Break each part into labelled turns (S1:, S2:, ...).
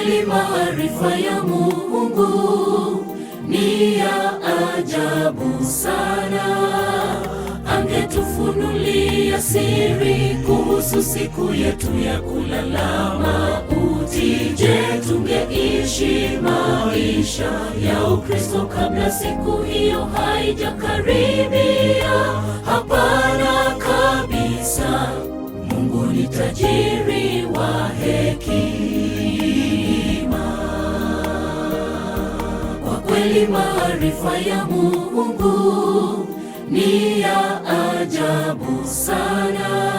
S1: kweli maarifa ya Mungu ni ya ajabu sana. Angetufunulia siri kuhusu siku yetu ya kulala mauti. Je, tungeishi maisha ya Ukristo kabla siku hiyo haijakaribia? Hapana kabisa. Mungu ni tajiri wa hekima. Kwa kweli maarifa ya Mungu ni ya ajabu sana.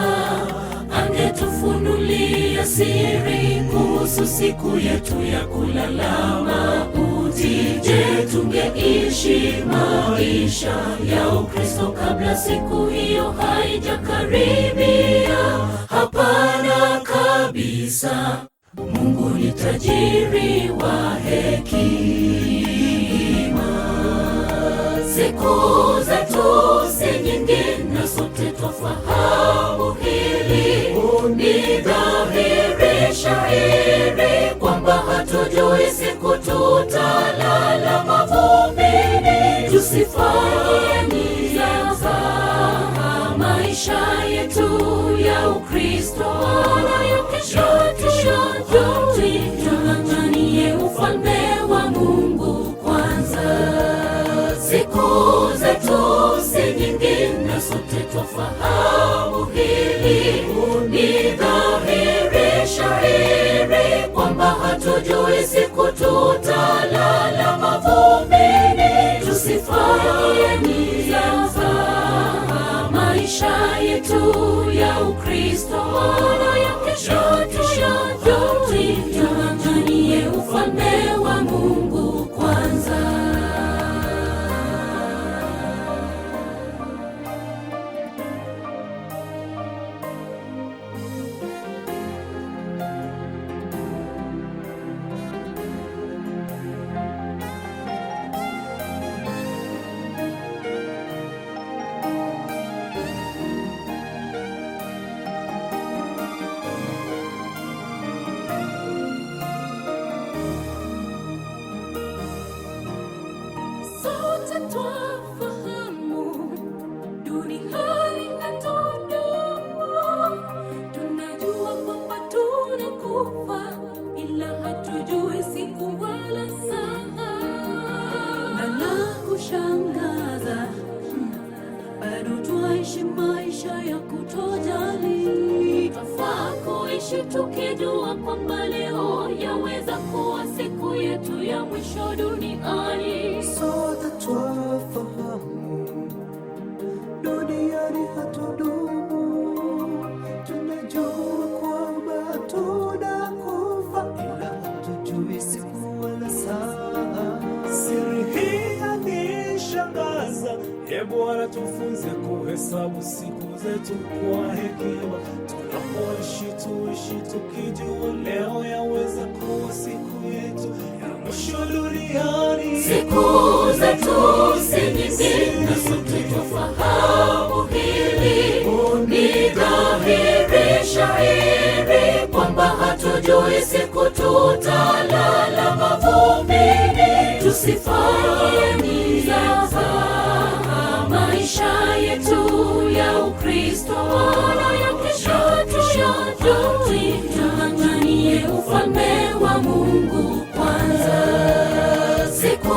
S1: Angetufunulia siri kuhusu siku yetu ya kulala mauti. Je, tungeishi maisha ya Ukristo kabla siku hiyo haijakaribia? Hapana kabisa. Mungu ni tajiri wa hekima. Siku zetu si nyingi, na sote twafahamu hili. Ni dhahiri shahiri kwamba hatujui siku tutalala mavumbini. Tusifanye mzaha maisha yetu ya Ukristo na ya kesho tuyajui. Tung'ang'anie ufalme wa Mungu kwanza. Siku zetu si nyingi, na sote twafahamu hili. Ni dhahiri shahiri kwamba hatujui siku tutalala mavumbini. Tusifanye mzaha maisha yetu ya Ukristo na ya kesho tuyajui. Tung'ang'anie ufalme wa Mungu kwanza.
S2: Sote twafahamu duniani hatudumu, tunajua kwamba tunakufa, ila hatujui siku wala saa. Na la kushangaza, bado twaishi maisha ya kutojali.
S1: Twafaa kuishi tukijua kwamba leo yaweza kuwa siku yetu ya mwisho duniani.
S3: Sote twafahamu duniani hatudumu, tunajua kwamba tunakufa, ila hatujui siku wala saa.
S4: Siri hii yanishangaza, e Bwana, tufunze kuhesabu siku zetu kwa hekima. Tunapoishi tuishi tukijua leo yaweza kuwa siku yetu ya mwisho duniani.
S1: Siku zetu si nyingi, na sote twafahamu hili. Ni dhahiri shahiri kwamba hatujui siku tutalala mavumbini. Tusifanye mzaha maisha yetu ya Ukristo na ya kesho tuyajui. Tung'ang'anie ufalme wa Mungu kwanza. Siku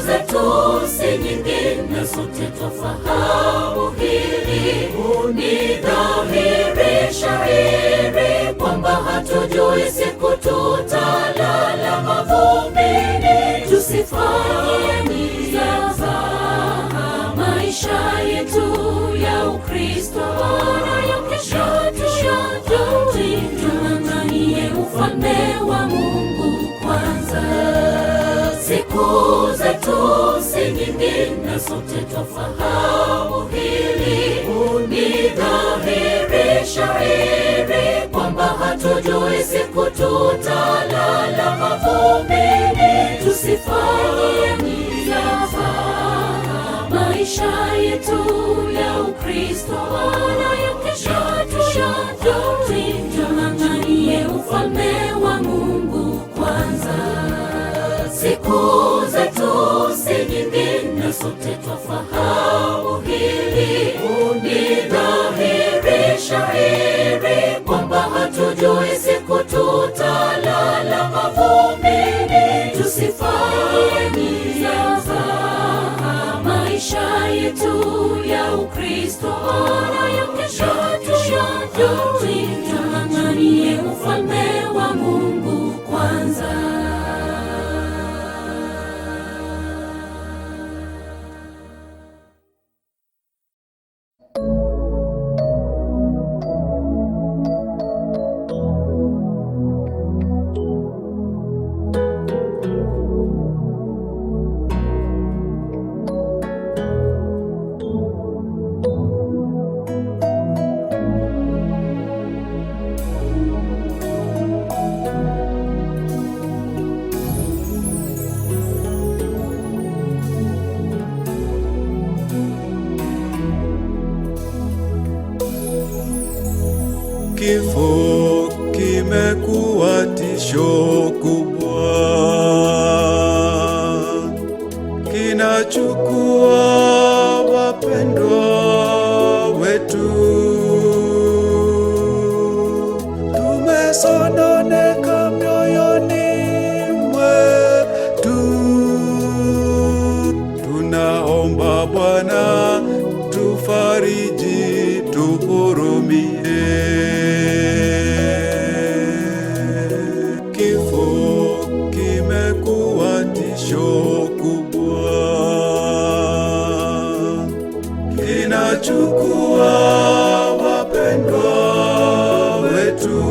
S1: zetu si nyingi, na sote twafahamu hili. Ni dhahiri shahiri kwamba hatujui siku tutalala mavumbini. Tusifanye mzaha maisha yetu ya Ukristo na ya kesho tuyajui. Tung'ang'anie ufalme wa Mungu kwanza. Siku zetu si nyingi, na sote twafahamu hili. Ni dhahiri shahiri kwamba hatujui siku tutalala mavumbini. Tusifanye mzaha maisha yetu ya Ukristo na ya kesho tuyajui. Tung'ang'anie ufalme wa Mungu. kwanza. Siku zetu si nyingi, na sote twafahamu hili. Ni dhahiri shahiri kwamba hatujui siku tutalala mavumbini. Tusifanye mzaha maisha yetu ya Ukristo, na ya kesho tuyajui. Tung'ang'anie ufalme wa Mungu kwanza.
S5: Kifo kimekuwa tisho kubwa, kinachukua wapendwa wetu. Tumesononeka mioyoni mwetu, tunaomba Bwana tufariji, tuhurumie. Kifo kimekuwa tisho kubwa, kinachukua wapendwa wetu.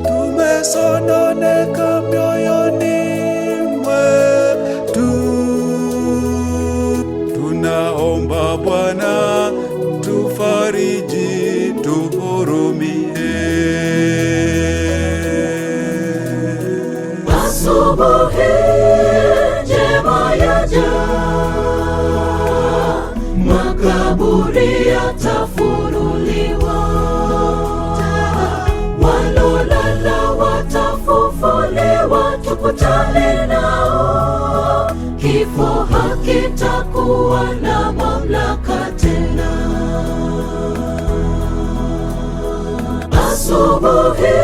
S5: Tumesononeka mioyoni mwetu, tunaomba Bwana tufariji, tuhurumie.
S1: Asubuhi njema yaja, makaburi yatafunuliwa, walolala watafufuliwa, tukutane nao. Kifo hakitakuwa na mamlaka tena. Asubuhi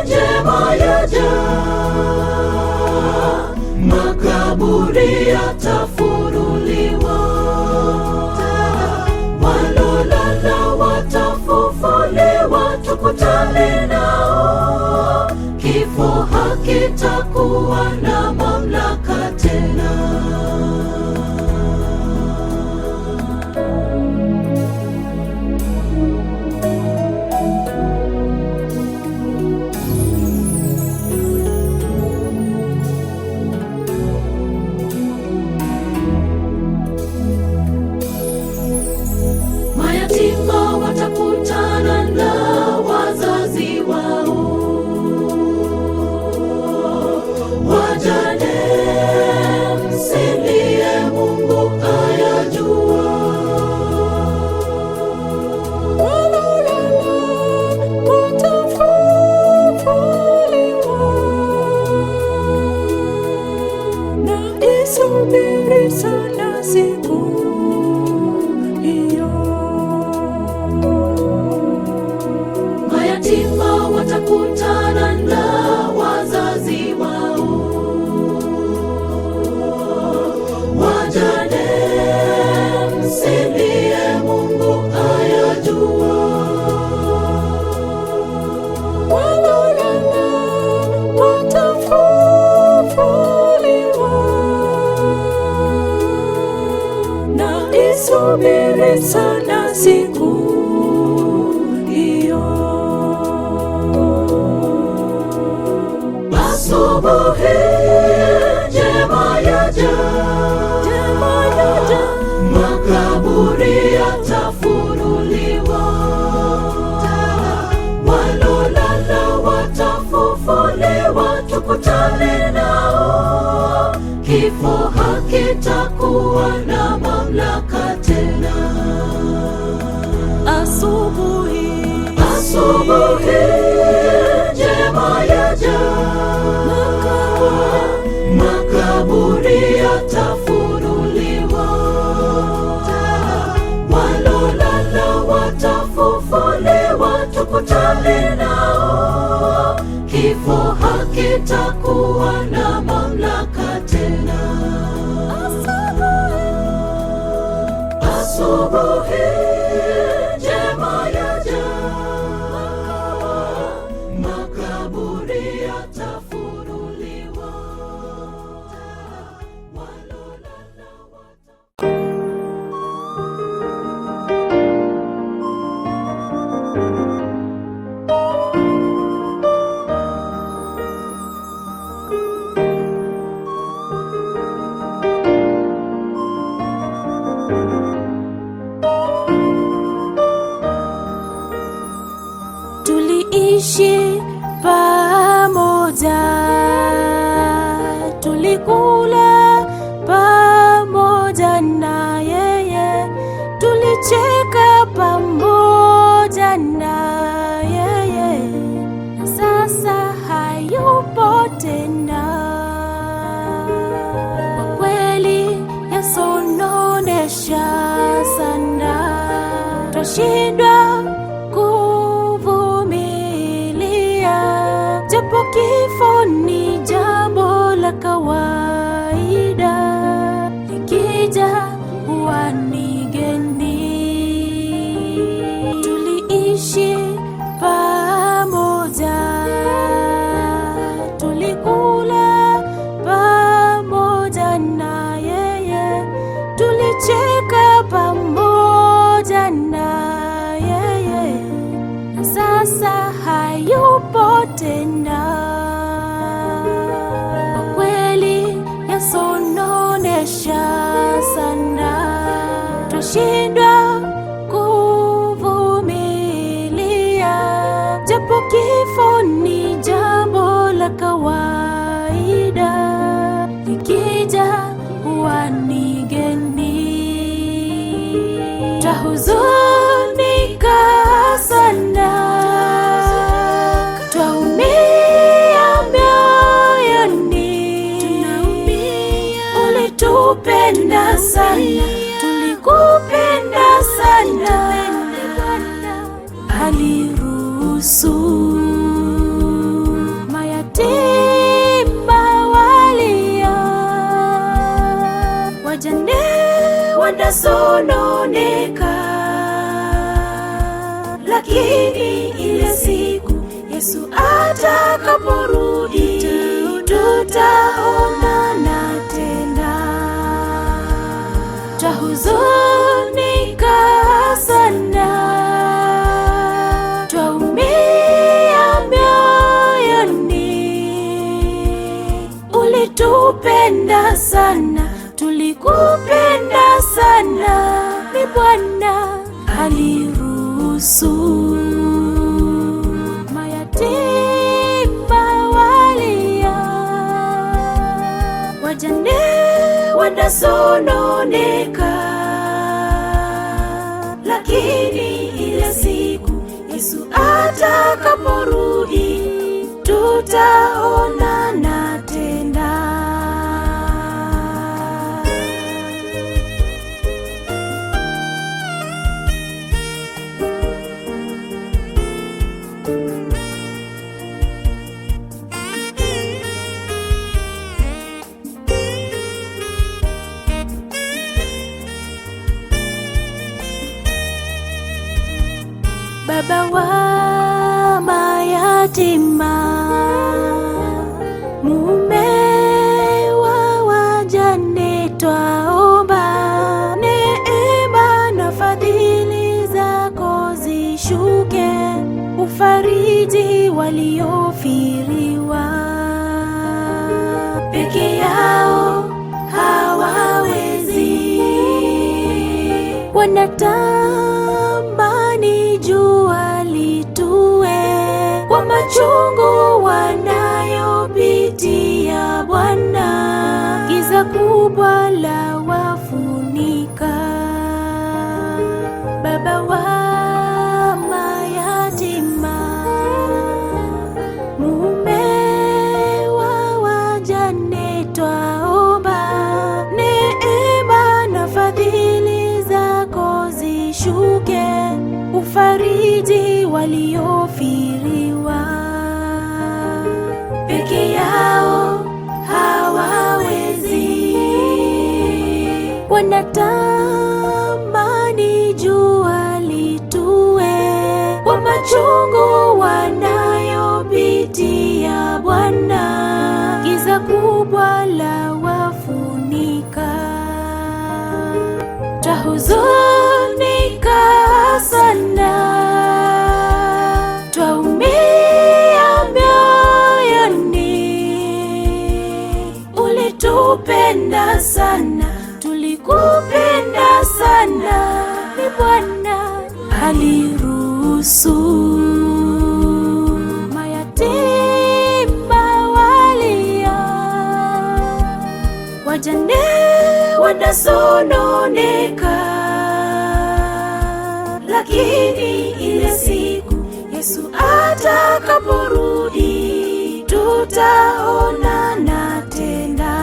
S1: njema yaja, makaburi yatafunuliwa, walolala watafufuliwa, tukutane nao. Kifo hakitakuwa na mamlaka tena. Mayatima watakutana na wazazi wao, wajane msilie, Mungu ayajua.
S2: Walolala watafufuliwa, na isubiri sana siku hiyo.
S1: Mayatima watakutana na wazazi wao, wajane msilie, Mungu ayajua.
S2: Walolala watafufuliwa, na isubiri sana siku hiyo.
S1: Asubuhi njema yaja,
S2: Njema yaja,
S1: makaburi yatafunuliwa, walolala watafufuliwa, tukutane nao. Kifo hakitakuwa na mamlaka tena.
S2: asubuhi
S1: Asubuhi Hakitakuwa na mamlaka tena. Asubuhi njema yaja, makaburi yatafunuliwa, walolala wata
S2: Tuliishi pamoja, tulikula pamoja na yeye, tulicheka pamoja na yeye, na sasa hayupo tena. Kwa kweli yasononesha sana, twashindwa kuvumilia, japo kifo ni jambo la kawaida, likija huwa ni geni. Tuliishi pamoja, tulikula pamoja na yeye, tulicheka pamoja na yeye, na sasa hayupo tena. Kwa kweli yasononesha sana, twashindwa kuvumilia, japo kifo ni jambo la kawaida, likija huwa ni geni. Twahuzunika sana, twaumia mioyoni, ulitupenda sana, tulikupenda sana, aliruhusu mayatima walia, wajane wanasononeka, lakini ile siku Yesu atakaporudi tutaonana tena. Twahuzunika sana, twaumia mioyoni, ulitupenda sana, tulikupenda sana, ni Bwana aliruhusu mayatima walia, wajane wanasononeka, lakini ile siku Yesu atakaporudi tutaonana tena. Baba wa mayatima, mume wa wajane, twaomba neema na fadhili zako zishuke, ufariji waliofiriwa peke yao hawawezi, wanatamani jua litue kwa machungu wanayopitia Bwana, giza kubwa la wafunika. Baba wa mayatima, mume wa wajane, twaomba neema na fadhili zako zishuke, ufariji waliofiriwa. Peke yao hawawezi, wanatamani jua litue kwa machungu wanayopitia Bwana, giza kubwa la wafunika, twahuzunika sana, twaumia mioyoni. Ulitupenda sana, tulikupenda sana, ni Bwana aliruhusu mayatima walia, wajane wanasononeka, lakini ile siku Yesu atakaporudi tutaonana tena.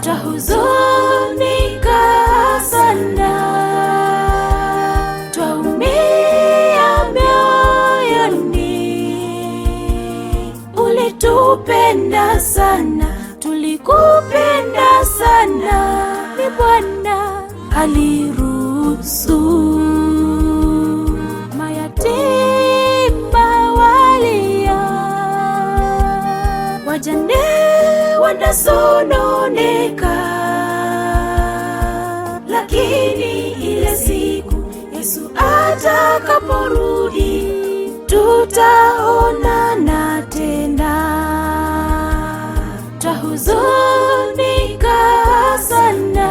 S2: Twahuzunika sana, twaumia mioyoni. Ulitupenda sana, tulikupenda sana, ni Bwana aliruhusu mayatima walia, wajane wanasononeka, lakini ile siku Yesu atakaporudi tutaonana tena. Twahuzunika sana,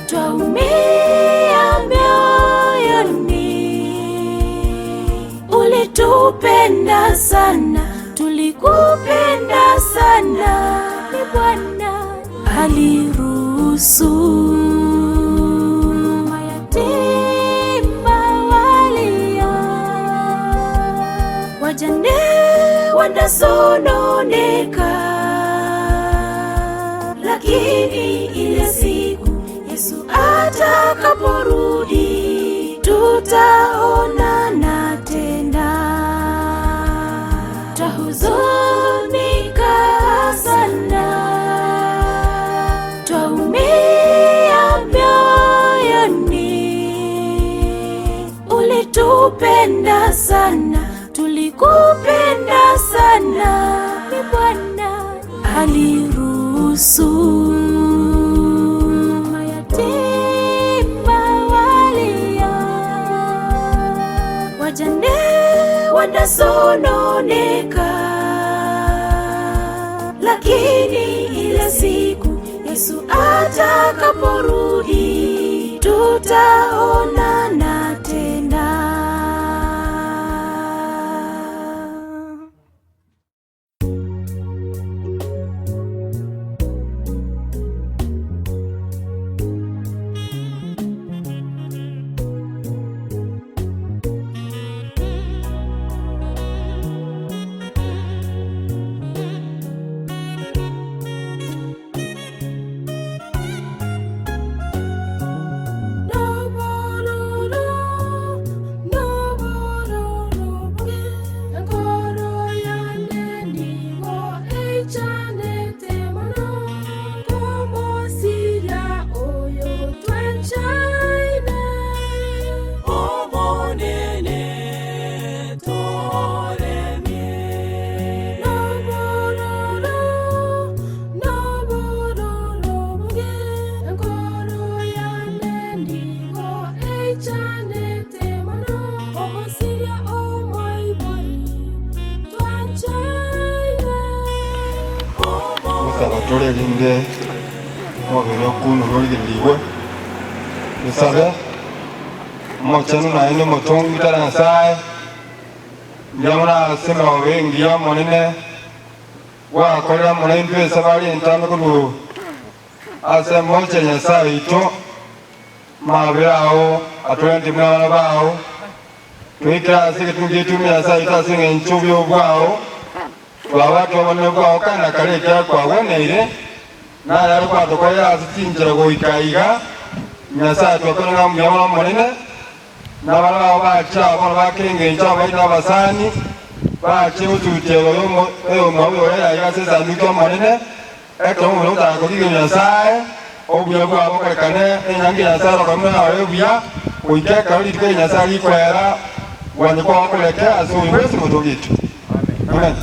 S2: twaumia mioyoni. Ulitupenda sana, tulikupenda sana, ni Bwana aliruhusu mayatima walia, wajane wanasononeka, lakini ile siku Yesu atakaporudi tutaonana tena. Twahuzunika sana, twaumia mioyoni. Ulitupenda sana, tulikupenda sana, ni Bwana aliruhusu mayatima walia, wajane wanasononeka, lakini ile siku Yesu atakaporudi tutaonana tena.
S6: Gosaba tore erinde omobere okunure origererigwe, tosabe omochenu naende omotongi tara Nyasaye, mbuya mono ase emerogo engiya Omonene gwakorire amo naintwe esabari entambe korwa ase emocha ya Nyasaye oito, amabera ao atorente buna abana bao, toikere ase egetunwa giaito ime Nyasaye oito ase eng'encho obuya bwao. Twabwatire obonene bwao kare na kare, ekiagera kwagweneire, nayare gwatokorera ase chinchera goika iga. Nyasae twakwana ng'a mbuya mono Omonene, na abana bao bacha bono bakera engencho abaito na abasani, Bachie gotutia igoro y'omwabo igoro yaye ase esanduki y'Omonene, ekero omobere otara korigereria Nyasae, obuya bwabo bokorekane, enyangi ya Nyasae erokore buna yaye buya, goika ekero rituko ria Nyasae rikoera, gwancha kwao koreke ase oyo bwensi motogetwe. Amen.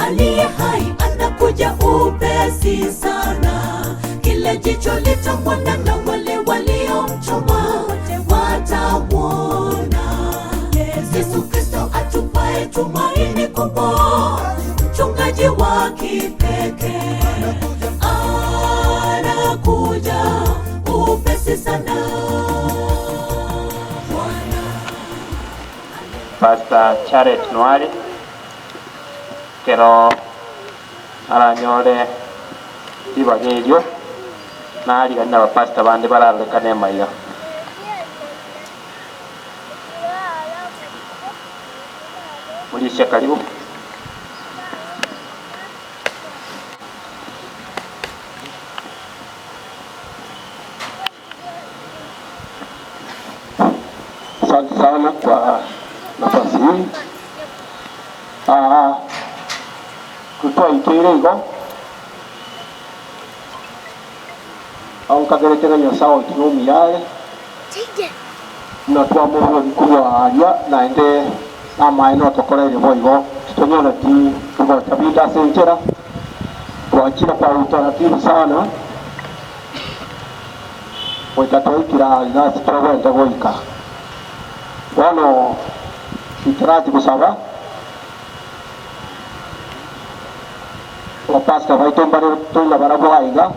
S1: Aliye hai anakuja upesi sana, kila jicho litamwona na wale waliomchoma watauona. Yesu Kristo atupae tumaini kubwa, mchungaji wa kipekee anakuja upesi sana.
S7: Pastor Charet Nwari kero aranyore ribaga erio narigani na bapastor bande bararekane maiga. Mulisha karibu.
S8: Asante sana kwa nafasi hii. Tutwaikire igo au kagerekera nyasaye oitu nomiyare na twamurwo kurwa aria naende amae no tukoreire bo igo tutonyora ti tugocha binda ase enchera twachira kwa utaratibu sana goika twaikira nasi twagwenda goika bono itaraji gusaba abapasita baitu mbare toina barabwo aiga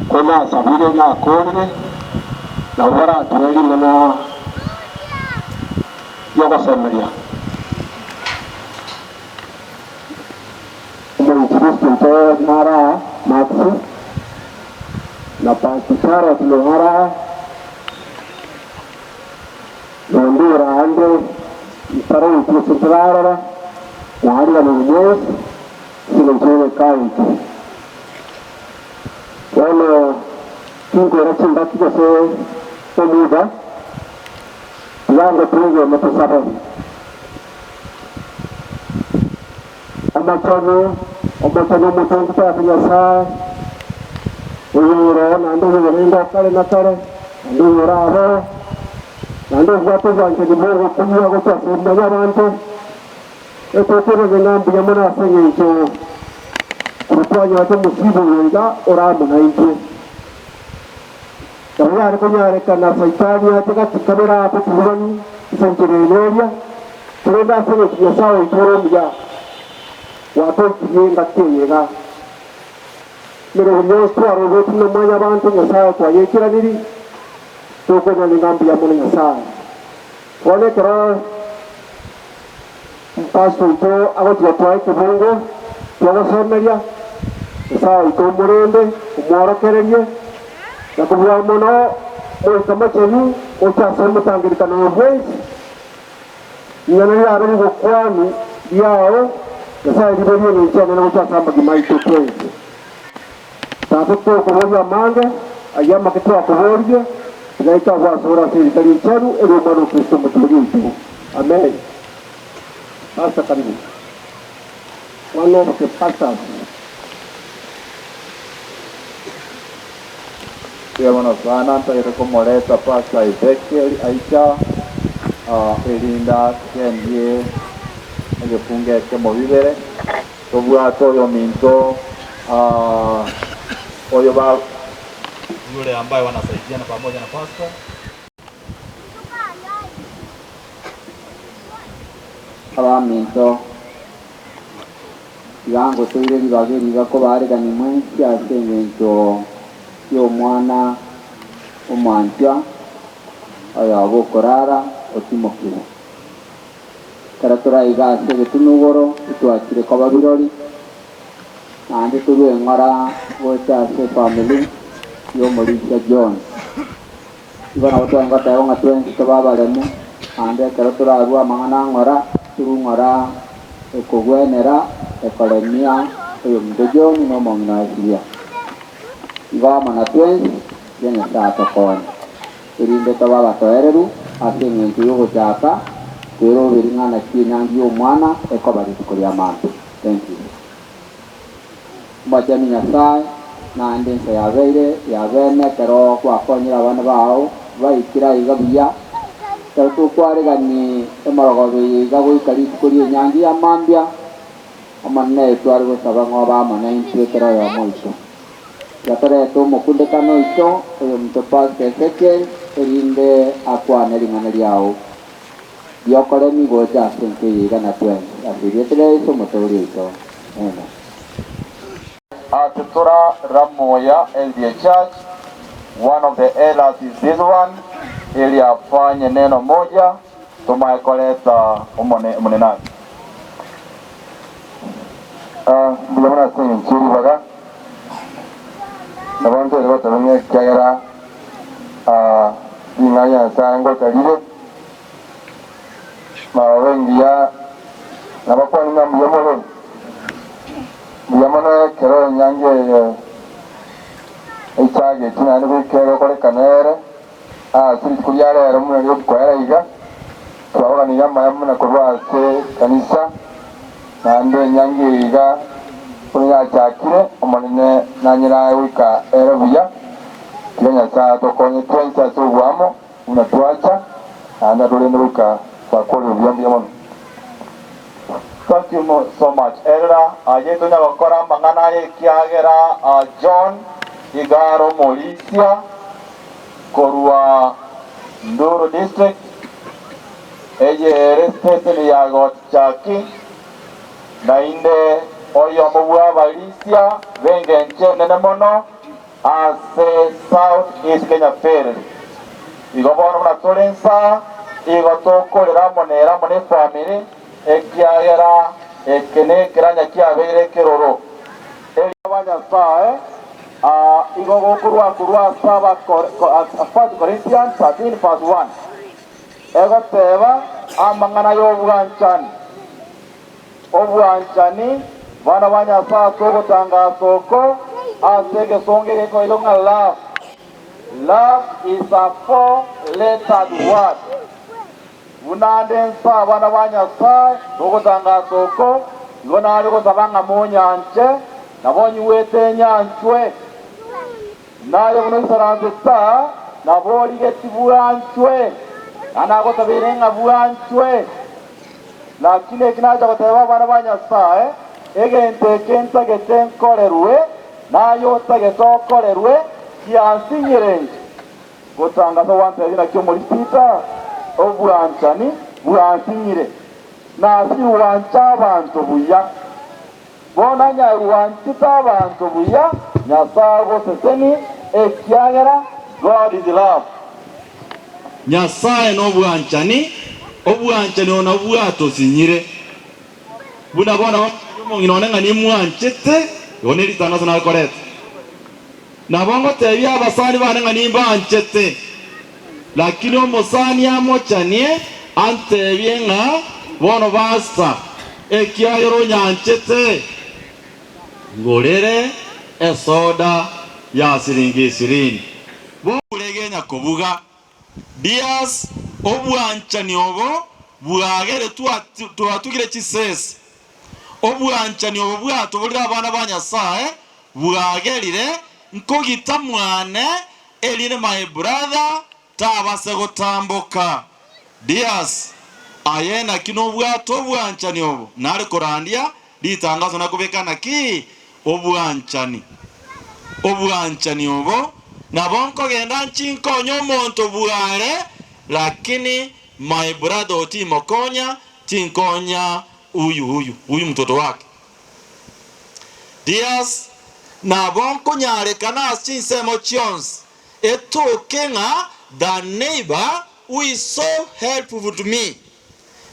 S8: ko nasabire nakorire nabo baratwerire na Riogosemeria. Omoinjilisti oito nare aa, Max, na Pastor Charles nigo are aa, na onde ore aande ntarochi gose ntararora, mwariganigwe mwensi ase engencho y'egeka eke. Bono tinkoira chingaki gose omuda, tiga ngotwegene tosabe. Omochenu, omochenu omotongi Tata Nyasae, oyore naende oyorenge o kare na kare, naende oyore aroro, naende obwate obwanchani bw'ogokumia gochia ase mwanyabanto, etokoirania ng'a mbuya mono ase engencho korwa twanyorete omosiibo oyo iga ore amo naintwe. Nabo yare konyarekana Saitani ache gati kabere atotururanie ase enchera eye neria, korende ase engencho Nyasae oito ore omuya, gwatoikirie engaki eye iga. Emeroberi yonsi twarobetie na mwanyabanto Nyasae twayeikeraniri, tokonyora ng'a mbuya mono Nyasae. Bono ekero Omopastor oito agochia gotoa ekebungo ki'ogosemeria, Nyasae oito omorende, omworokererie, na kobua mono Moika Mochenu gocha ase omosangererekano oyo bwensi. Ring'ana riabe rigokwanu riao, Nyasae ribe ri'engencho enene gocha ase amagima aito twensi. Tata tokoboria amange, ayio amake twakoboririe, tiga aikabe asore ase erieta richenu eri'Omwana o Kristo Omotoori oito. Amen. Pastor karibu. One of the pastors.
S9: Mbuya mono sana, ntagete komoreta Pastor Ezekiel aicha erinde atendie egefungo ekemo bibere. Tobwate oyominto oyo ba.
S10: Yule ambaye wanasaidiana pamoja na pastor.
S11: Abaminto, tiga ngotoire ribaga eri iga kobaarigania mwensi ase engencho y'omwana omwanchwa oyoba okorara otimokire. Ekero toraiga ase egetunwa igoro, titwachire koba birori, naende torue eng'ora gocha ase efamiri y'omorisia John. Igo nabo twarenge goteba ng'a twensi tobe abaremu, naende ekero torarue amang'ana ang'ora, torue ng'ora ekogwenera, ekoremia oyominto John na omong'ina oye Siria. Igo amo na twensi, tiga Nyasae atokonye, erinde tobe abatoereru ase engencho y'ogochaka kweroberi ng'a naki enyangi y'omwana ekoba rituko ria mambia. Thank you. Omochenu Nyasae, naende ense yabeire yabeene ekero gwakonyire abana bao baikire aiga buya, ekero tokwaregani emorogoba eye iga goika rituko ri'enyangi ya mambia, Omonene tware gosaba ng'a obe amo naintwe kera oyomo oito. Tiga torete omokundekano oito, oyominto Pastor Ezekiel, erinde akwane ring'ana riao riokoremi gocha ase ense eye iga na twensi, ase erieta ria Yeso Omotooria oito. Amen.
S9: Atutura Ramoya SDA Church, one of the elders is this one, ili afanye neno moja tomae koreta omonenaji.
S6: Mbuya mono ase engencho ye ribaga, nabo ntoete goteba ng'a ekiagera ring'ana ria Nyasae ngocha rire, Marobe engiya nabakwane ng'a mbuya more, mbuya mono ekero enyangi eye echagetwe naende goika egokorekana ere ase rituko ria rero buna riokoera iga, twaboganirie amaya buna korwa ase ekanisa, naende enyangi eye iga buna yachakire, Omonene nanyerae goika ere buya, tiga Nyasae atokonye twensi ase oboamo. Buna twacha, naende atorende goika twakorire buya mbuya mono.
S9: Thank you so much Elder, aye tonya gokora amang'ana aya ekiagera John iga are omorisia korwa Nduru district eye ere station ya Gotchaki nainde oyomo bwa abarisia b'engencho enene mono Ase South East Kenya Ferry. Igo bono buna tore nsa, Igo tokorera amo nere amo nefamiri, ekiagera eke nekeranya kiabeire ekeroro. Erio aba Nyasae, aa, igo gokorwa korwa ase Abakor, First Corinthians 13 verse 1, egoteba amang'ana y'obwanchani. Obwanchani, bana ba Nyasae ase ogotangasa oko, ase egesongo egekoigwa ng'a love. Love is a four-lettered word. Buna nde nse abana ba Nyasae nogotangasa oko, igo nare gosaba ng'a monyanche, nabo nyigwete nyanchwe. Naye buna oisaransete aa, nabo origetie bwanchwe, na nagosabeire ng'a bwanchwe. Lakini eki nacha goteba abana ba Nyasae, egento eke ntagete nkorerwe, naye otagete okorerwe, kiansinyire inche. Gotangasa gwantebia naki omorisita obwanchani bwansinyire, nasinyirwe gwancha abanto buya. Bono anyare gwanchete abanto buya, Nyasae agoseseni, ekiagera God is love.
S10: Nyasae nobwanchani, obwanchani obo nabwo bwatosinyire. Buna bono abamwabo omong'ina one ng'a nimwanchete, igo neritangaso nakorete. Nabo ngotebia abasani bane ng'a nimbanchete, lakini omosani amochanie antebie ng'a bono basta, ekiagera onyanchete, ngorere esoda ya siringi ishirini. Boregenya kobuga, Dias, obwanchani obo bwagere twatugire chisese. Obwanchani obo bwatoborire abana ba Nyasae bwagerire nkogita mwane erinde my brother tabase gotamboka. Dears, aye naki nobwate obwanchani obo nare korandia ritangaso nakobeka naki? Obwanchani. Obwanchani obo nabo nkogenda nchinkonye omonto bware lakini my brother otimokonya tinkonya huyu huyu huyu mtoto wake. Dears, nabo nkonyarekana ase chinsemo chionsi, etoke ng'a the neighbor who is so helpful to me,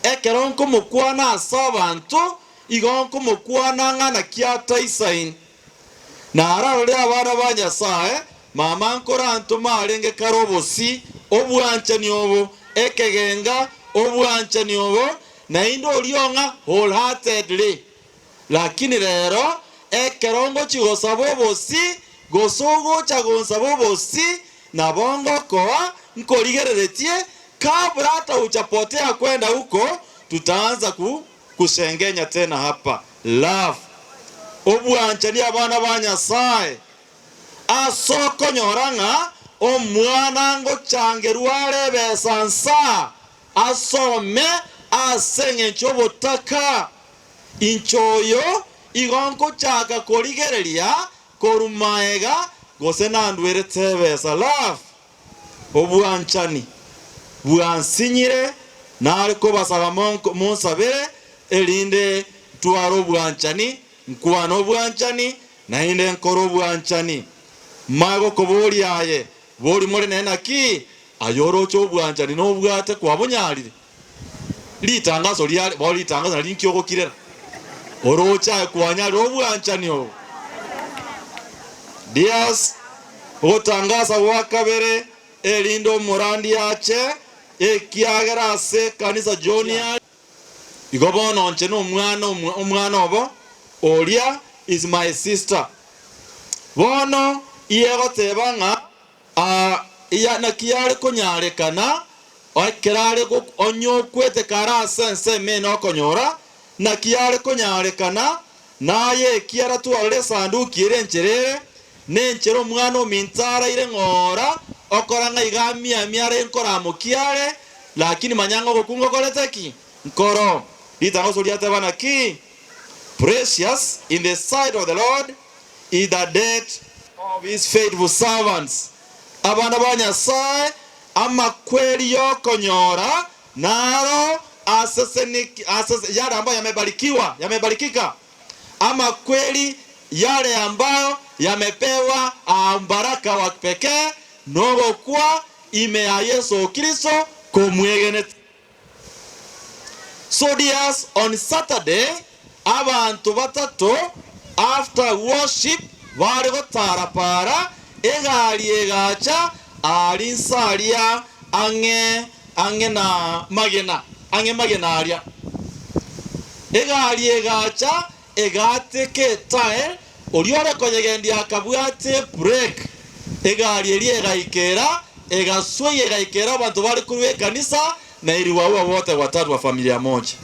S10: ekero nkomokwana ase abanto, igo nkomokwana ng'a naki ataisaini. Nararore abana ba Nyasae, mama nkorantome arenge kare obosi, obwanchani obo, ekegenga, obwanchani obo, naende oria ong'a wholeheartedly. Lakini rero, ekero ngochia gosaba obosi, gose ogocha gonsaba obosi, nabo ngokoa, nkorigereretie, kabla hata hujapotea kwenda huko, tutaanza ku kusengenya tena hapa. Love. Obwanchani abana ba Nyasae, ase okonyora ng'a omwana ngochangerwa are ebesa nsa asome ase engencho y'obotaka. Inche oyo igo nkochaka korigereria korwa maega gose nandwerete ebesa. Love. Obwanchani bwansinyire, nare kobasaba monsabere, erinde ntware obwanchani, nkwane obwanchani, naende nkore obwanchani. Mae gokoboria aye, bori more nere naki? Aye oroche obwanchani nobwate kwabonyarire? Ritangaso riare, bono ritangaso nari inki ogokirera? Oroche aye kwanyarire obwanchani obo? Dears, ogotangasa gwa kabere, erinde omorandia ache, ekiagera ase ekanisa John are. Igo bono inche nomwana omwana obo, oria is my sister. Bono iyegoteba ng'a Aa, iya naki yare konyarekana, ekero are onye okwete kare ase ensemo ene okonyora, naki yare konyarekana, naye ekiara twarore esanduki ere enchera ere, nenchera omwana ominto araire ng'ora, okora ng'a iga amiamia are nkoramokia are, lakini manya ng'a ogokunga okorete ki? Nkoro. Ritangaso riateba naki? Precious in the sight of the Lord is the death of his faithful servants. Abana ba Nyasae, amakweri y'okonyora naro aseseniki, asese, yale ambayo yamebarikiwa, yamebarikika, amakweri yale ambayo yamepewa mbaraka wa kipekee, nogokwa ime ya Yeso Kristo komwegenete. So dears, on Saturday abanto batato after worship bare gotara para, egari egacha aria inse aria ang'e ang'e na magena, ang'e magena aria. Egari egacha egaateka etaer, oria ore koyegendia akabwata ebrake, egari eria egaikera, egasweiga egaikera abanto bare korwa ekanisa, na iliwaua wote watatu wa familia moja.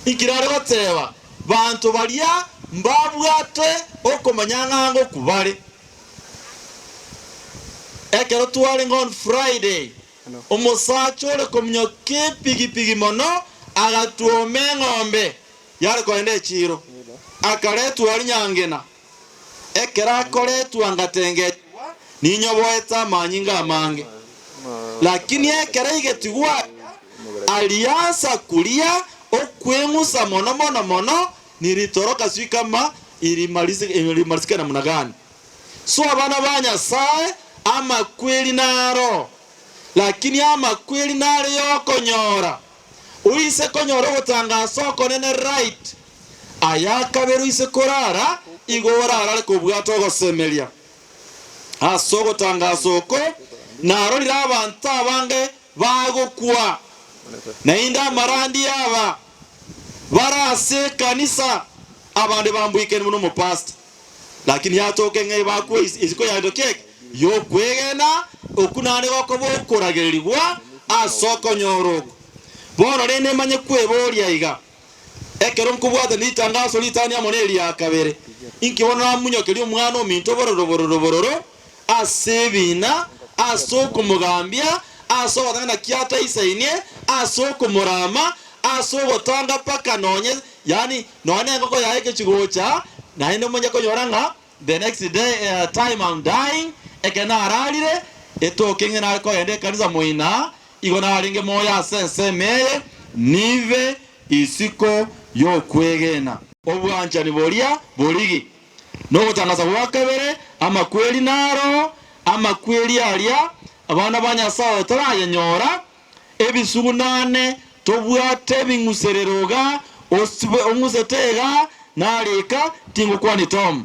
S10: Inki nare goteba? Banto baria mbabwate okomanya ng'a ngokwa bare. Ekero twarenge on Friday, omosacha ore kominyoka epigipigi mono agatwoma eng'ombe yare kogenda echiiro, akaretwa aria nyangena. Ekero akoretwa ngatengechigwa, ninyoboete amanyinga amange. Lakini ekero aigetigwe aria, aliansa kuria okweng'usa mono mono mono, nilitoroka sijui kama ilimalizika namna gani. So abana ba Nyasae, amakweri naro, lakini amakweri nare yokonyora. Oise konyora ogotangasa okonene right, Ayakabere oise korara, igo orarare kobwata ogosemeria. Ase ogotangasa oko narorire abanto abange bagokwa, naende amarandia aba bare ase ekanisa, abande bambuikani buna omopastor, lakini yatoka eng'ai bakwa isiko ya gento kieke y'okwegena, okwo naende gokoba okoragererigwa ase okonyora oko. Bono rende manye kweboria iga, Ekero nkobwatania ritangaso ritang'ani amo neria kabere, inki bono namunyokerie omwana ominto bororo bororo bororo ase ebina, ase okomogambia, ase ogotanga naki ataisainie, ase okomorama, ase ogotanga mpaka nonye, yaani nonya nengoko yaye ekechi gocha, naende monye konyora ng'a the next day time I'm dying, ekero nararire, etoke ng'e nare kogenda ekanisa moina, Igo narenge moyo ase ensemo eye, nibe isiko y'okwegena. Obwanchani boria borigi nogotangasa gwa kabere, amakweri naro, amakweri aria abana ba Nyasae otorayenyora, ebisugunane tobwate ebing'userero iga, osibe ong'usete iga, narika, tingokwani Tom.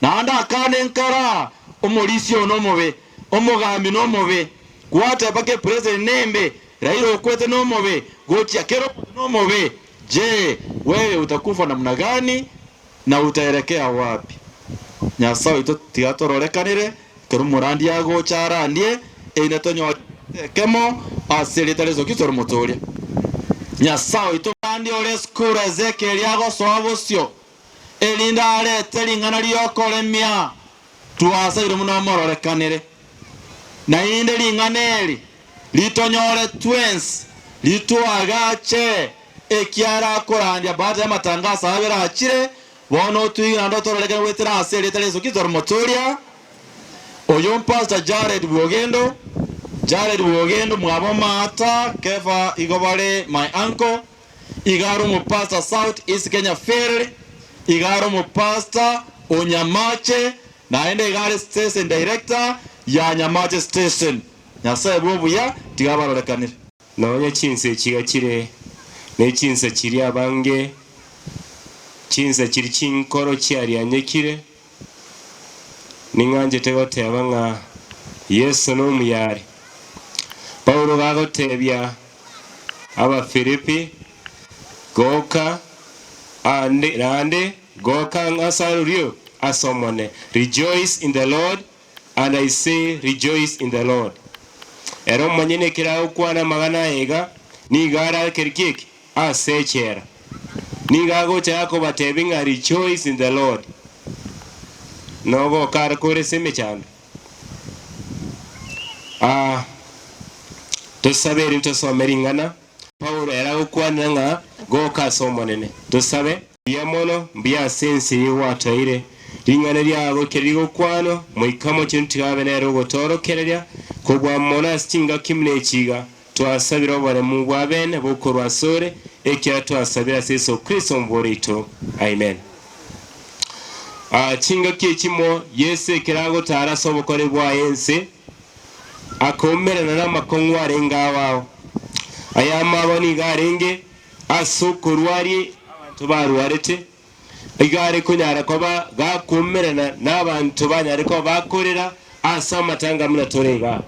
S10: Naende akane nkara, omorisia one omobe, omogambi nomobe, gwateba ki president nembe, Raila okwete nomobe, gochia kera omonto nomobe, je wewe utakufa namna gani na utaelekea wapi? Nyasae oito tiga tororekanere ekero omorandia agocha arandie, erinde tonyore ekemo ase erieta ria Yeso Kristo oromotoria. Nyasae oito. Omorandia ore esukuru Ezekieli agosoa bosio, erinde arete ring'ana ri'okoremia, twasaire buna omororekanere. Naende ring'ana eri ritonyore twensi, ritoagache, ekiagera akorandia baada y'amatangaso abere achire, bono otoigwe naende otororekane goetera ase erieta ria Yeso Kristo oromotoria. Oyo Pastor Jared Bwogendo, Jared Bwogendo mwabo Maata, Kefa igo bare my uncle. Iga are omopastor South East Kenya Ferry, iga are omopastor o Nyamache, naende iga are station director ya Nyamache station. Nyasae bw'obuya tiga abarorekanere.
S12: Nonya chinsa echiga chire ne chinsa chiria abange, chinsa chiria chinkoro chiarianyekire, ning'anchete goteba ng'a Yeso nomuya are. Paulo gagotebia Abafilipi, Goka ande naende goka ase arorio ase Omonene, Rejoice in the Lord, and I say rejoice in the Lord. Ere omonyene ekero agokwana amang'ana aya iga, nigo are ki eke? Ase echela. Nigo agocha gakobatebia ng'a rejoice in the Lord. Nogoka are kore ase emechando. Aa, tosabe erinde tosome ring'ana. Paulo ere agokwanera ng'a goka ase Omonene. Tosabe. Mbuya mono, mbuya ase ense eye gwatoire. Ring'ana riago ekero rigokwanwa, Moika Mochenu tiga abe nere ogotoorokereria, kobua mono ase chingaki buna echi iga, twasabire oboremu bwa bene bokorwa asore, ekiagera twasabire ase Yeso Kristo Omobori oito. Amen. Aa, chingaki echimo Yeso ekero agotara ase obokori bwaye ense, akaumerana namakong'u arenge ao ao. Ayamo abo nigo arenge. Ase okorwaria abanto barwarete, iga are konyara koba gakuumerana nabanto banyare koba bakorera ase amatanga buna tore igaa.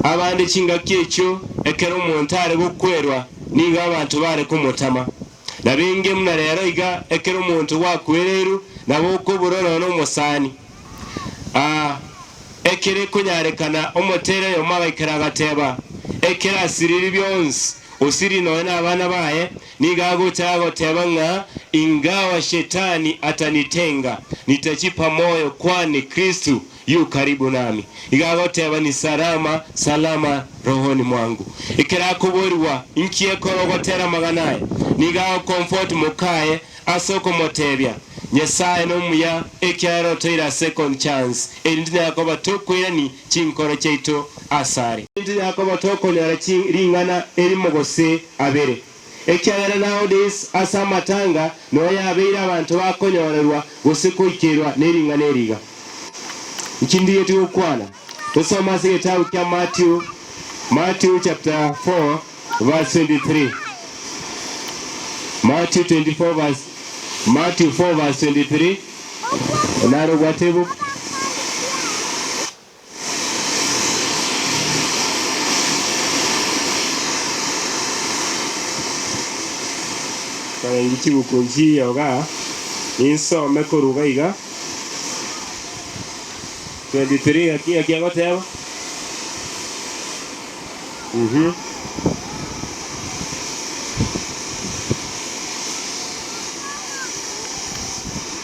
S12: Abande chingaki echio ekero omonto are gokwerwa nigo abanto bare komotama. Na benge buna rero iga ekero omonto gwakwereirwe nabo okobura nonya nomosani. Aa, ekero ekonyarekana omotere oyomo agaikara agateba, Ekero asiriri bionsi, osiriri nonya nabana baye, nigo agocha agoteba ng'a ingawa shetani atanitenga, nitachipa moyo kwani Kristu yu karibu nami. Igo agoteba ni salama, salama rohoni mwangu. Ekero akoborigwa inki ekora ogotera amang'ana aya, nigo agocomfort mokaye ase okomotebia, Nyasae nomuya ekiagera otoire a second chance, erinde tinyara koba tokoirani chinkoro chiaito asare. Erinde tinyara koba tokonyora ring'ana erimo gose abere. Ekiagera nowadays ase amatanga noyo yabeire abanto bakonyorerwa gose koikerwa nering'ana eri iga. Inki ndigetie gokwana? Tosome ase egetabu kia Matthew, Matthew chapter 4 verse 23. Matthew 24 verse, Matthew 4 verse 23. Onare obwate ebuku. Karengi chibuku nchiyo igaa, ninsome korwa iga iga. 23 gaki gaki agoteba. Mhm.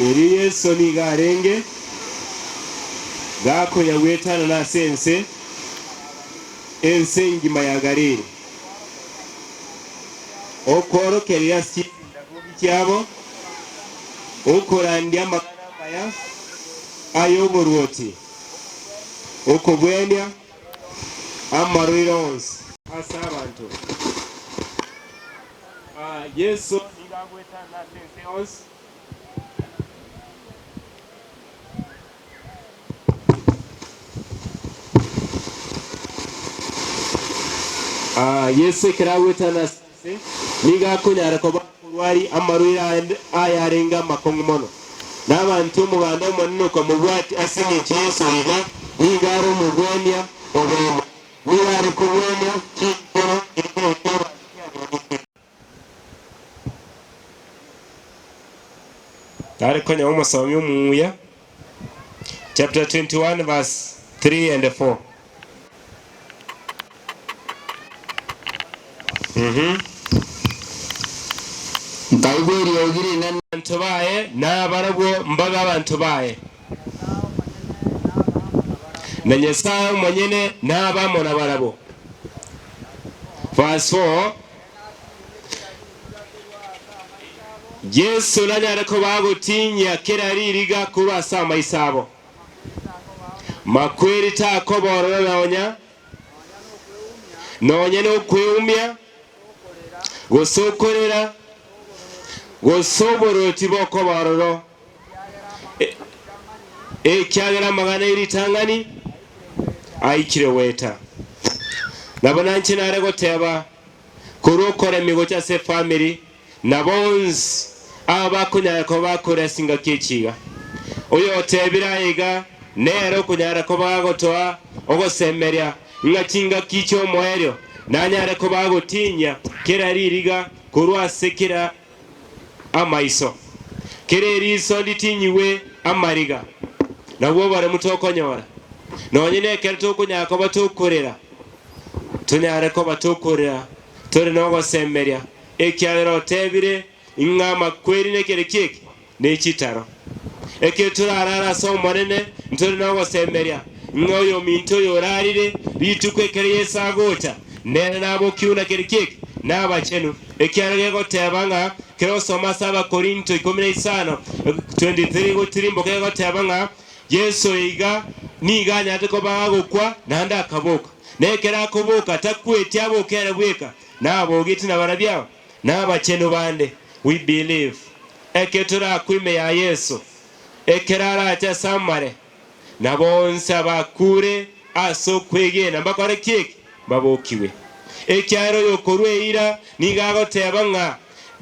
S12: Erio Yeso nigo arenge gakonya gwetanana ase ense, ense engima ya Galili, okworokereria ase chisinagogi chiabo, okorandia amang'ana amaya ay'oboruoti, okobwenia amarwaire onsi ase abanto. Yeso nigo agwetanana ase ense yonsi. Yeso ekero agwetana ase ense, nigo akonyara koba okorwaria amarwaire aande ayarenge amakong'u mono. Na abanto omoganda omonene okamobwatia ase engencho Yeso iga nigo are omogwenia obomo, nigo are kogwenia chinkoro erio abanto kiagenete. Tari konya omosomi omuya. Chapter 21 verse 3 and 4. Mhm.
S11: Nkaigwa eriogi rinene.
S12: Abanto baye nabarabwo mbabe abanto baye, na Nyasae omonyene nabe amo nabarabwo. Verse 4. Yeso nanyare koba agotinyia kera ririga korwa ase amaiso abo. Makweri takoba ororo nonya, nonya nokweumia, gose okorera, gose oboroti bokoba ororo, ekiagera amang'ana e ritang'ani aikire goeta. Nabo nanche nare goteba, Korwa okoremia gocha ase efamiri, na bonsi aba bakonyara koba bakore ase engaki echi iga. Oyotebire aye iga nere okonyara koba agotoa ogosemeria ng'a chingaki chi'omoerio nanyare koba agotinyia kera ririga korwa ase kera amaiso. Kera eriso nditinyigwe amariga, nabwo oboremu tokonyora. Nonye nekero tokonyara koba tokorera, tonyare koba tokorera tore nogosemeria, ekiagera otebire ng'a amakweri nekereki eke ne chitaro. Ekero torarare ase Omonene, ntore nogosemeria ng'a oyominto oyo orarire rituko ekero Yeso agocha, nere nabokiwe na kereki eke nabachenu. Ekiagera gegoteba ng'a kera osoma ase Abakorinto 15, 23 gotirimboka egoteba ng'a Yeso iga nigo anyarete koba agokwa naende akaboka, na ekero akoboka takweti aboke ere bweka, nabogeti nabarabio aba nabachenu bande. We believe. Ekero torakwe ime ya Yeso, ekero arache ase amare, na bonsi abakure ase okwegena mbakore ki eke? Mbabokigwe. Ekiagera oyokorua eira nigo agoteba ng'a.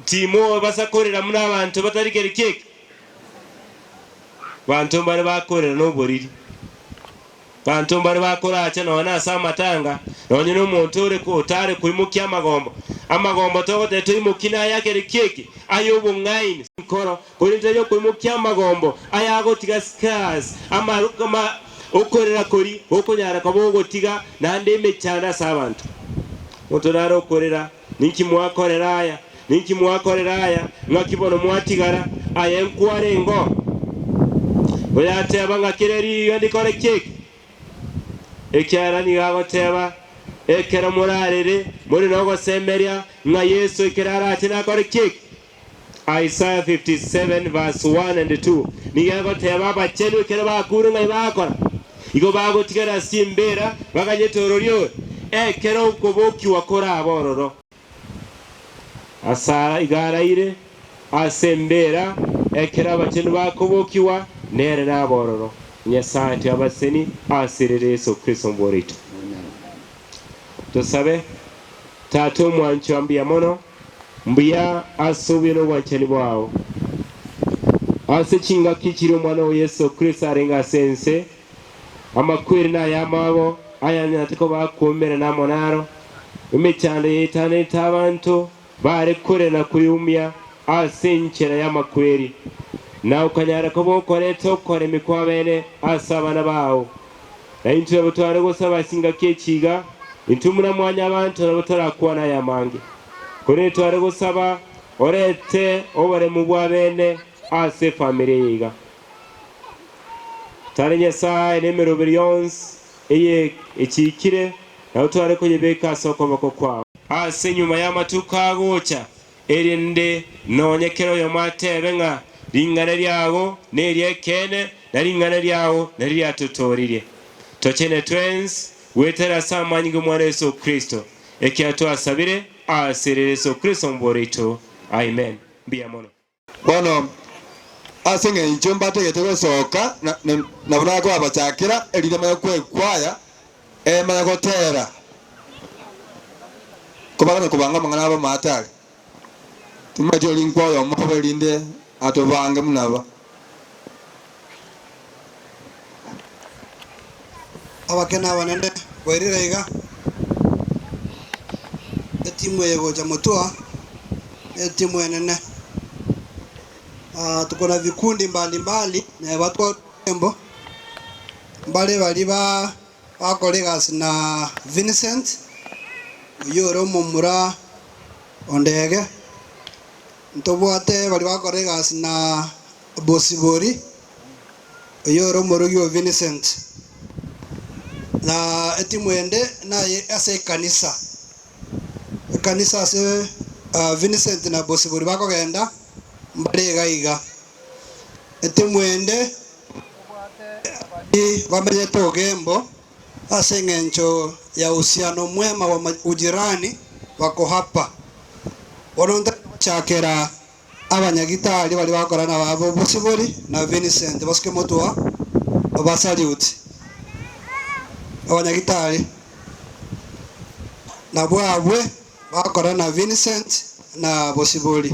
S12: Timobasa korera buna abanto batari keri ki'eke. Banto mbare bakorera noboriri. Banto mbare bakoracha nonya nase amatanga, nonya nomonto ore otare koimokia amagombo. Amagombo togoteba toimokie naye akere ki'eke, aye obong'aini. Nkoro, korende tari okoimokia amagombo ayagotiga scars, ama, ama, okorera koria gokonyara koba ogotiga naende emechando ase abanto. Omonto nare okorera, Ninki mwakorera aya? Ninki mwakorera aya? Ng'aki bono mwatigara? Aye nkwarengeo? Oyateba ng'a kera riiga ndikore keki? Ekiagera nigo agoteba, Ekero morarere, more nogosemeria ng'a Yeso ekero arache nakore keki? Isaiah 57 verse 1 and 2 nigo egoteba abachenu ekero bakure ng'ai bagokora? Igo bagotigara ase embera baganyete ororia ore, ekero okobokigwa korabe ororo. Ase igo araire ase embera ekero abachenu bakobokigwa, nere nabe ororo. Nyasae toe abaseni ase rire Yeso Kristo Omobori oito. Tosabe. Tata omwanchwa mbuya mono. Mbuya ase obuya na obwanchani bwao. Ase chingaki chiria Omwana oo Yeso Kristo arenge ase ense, amakweri na ayamabo ayanyarete koba akoumera amo naro, emechando yaetananete abanto bare kore na kweumia ase enchera y'amakweri, na okanyara koba okoreta okoremi kw'abene ase abana bao. Na intwe nabo tware gosaba ase engaki echi iga, intwe buna mwanyabanto nabo torakwane ayamange. Korende tware gosaba orete oboremu bw'abene ase efamiri eye iga. Tari Nyasae nemeroberi yonsi eye echiikire, nabo tware koyebeka ase okoboko kwao. Ase nyuma y'amatuko agocha, Erinde nonye kera oyomo atebe ng'a ring'ana riago neri'ekeene, na ring'ana riao nario riatotooririe. Tochene twensi goetera ase amanyinga 'Omwana Yeso Kristo, ekiagera twasabire ase ere Yeso Kristo Omobori oito. Amen. Mbuya mono.
S6: Bono ase engencho mbategete gosoka, nabo nakobachakera, erinde manye kwekwaya, emanye gotera. Kobaganya kobanga amang'ana abo amaate aria, timanyeti oria nkwa oyomo obo erinde atobange buna aba.
S13: Abake na abanene bwairire iga, etimu eye gocha motwa ne etimu enene. Tuko na vikundi mbalimbali neba twarembo, mbare baria ba Bakora egasi na Vincent, oyio ore omomura o Ndege. Ntobwate baria bakora egasi na Bosibori, oyio ore omorogi o Vincent. Na etimu ende naye ase ekanisa, ekanisa ase Vincent na Bosibori bakogenda mbare iga iga. Etimu ende Bamenyete ogembo ase engencho ya uhusiano mwema wa ujirani wako hapa. Bono ntari gochakera abanyagitari baria bagokora na baba Bosibori na Vincent basuke motwe oba salute. Abanyagitari nabwo abwe bagokora na Vincent na Bosibori.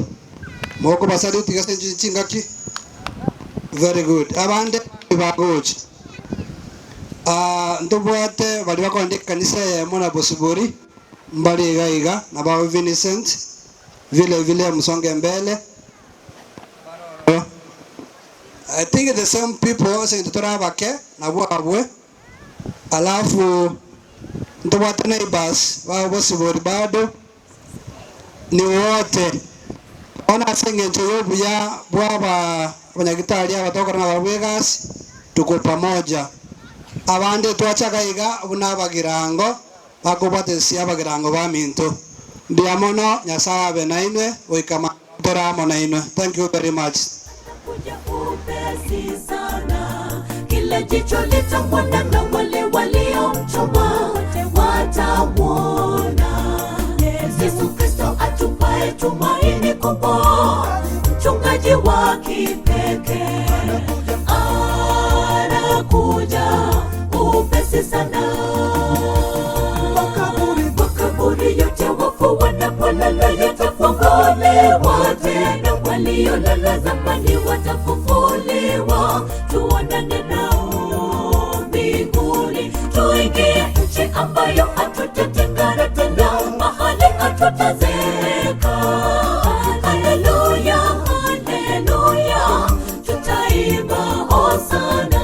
S13: Mokoba salute gese chingaki? Very good. Abande bagocha. Ah, ntobwate baria bakoenda ekanisa eyemo na Bosibori mbare iga iga na ba Vincent vile vile msonge mbele. I think the same people ase intwe tore abake nabwo abwe. Alafu ntobwate neighbors ba Bosibori bado. Ni wote. Bono ase engencho y'obuya bw'abanyagitari aba togokora nabarabwo egasi, tuko pamoja. Abande twachaka iga buna abagirango bakobwatesia abagirango baminto. Mbuya mono, Nyasae abe nainwe goika mambia tore amo nainwe. Thank you very much.
S1: Yatafunguliwa tena, waliolala zamani watafufuliwa, tuonane nao mbinguni, tuingie nchi ambayo hatutatengana tena, mahali hatutazeeka. Haleluya, haleluya, tutaimba hosana.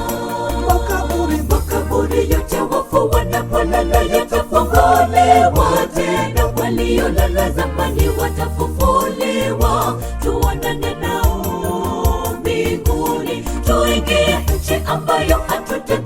S1: Makaburi, makaburi yote wafu wanapolala yatafunguliwa tena, waliolala zamani watafufuliwa, tuonane nao mbinguni, tuingie nchi ambayo hatuta